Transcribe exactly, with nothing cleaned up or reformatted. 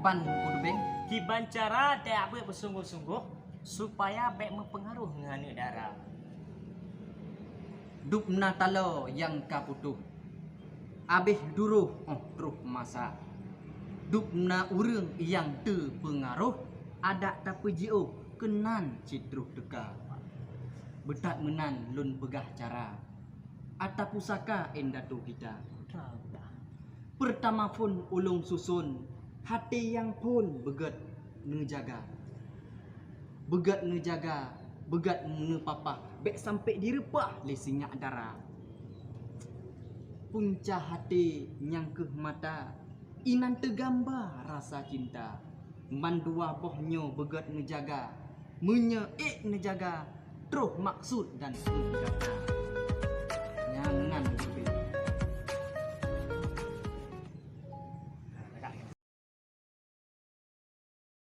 Pan Kudubeng, kiban cara dak beuet beusunggoh-sunggoh supaya bèk meupeungaroh ngon aneuk dara. Dub na taloe nyang ka putôh, abéh duroh 'oh troh masa. Dub na ureuëng nyang teupeungaroh, adak tapeujiôh keunan cit troh teuka. Beutat meunan lôn peugah cara, ata pusaka indatu gita. Peurtama phon ulôn suson, haté nyang phon beugét neujaga. Beugét neujaga, beugét neupapah, bèk sampoe jireupah lé sinyak dara. Punca haté nyang kheueh mata, inan teugamba rasa cinta. Mandua boh nyoe beugét neujaga. Meunyoe ék neujaga, troh maksud dan keuh gata. Nyang nan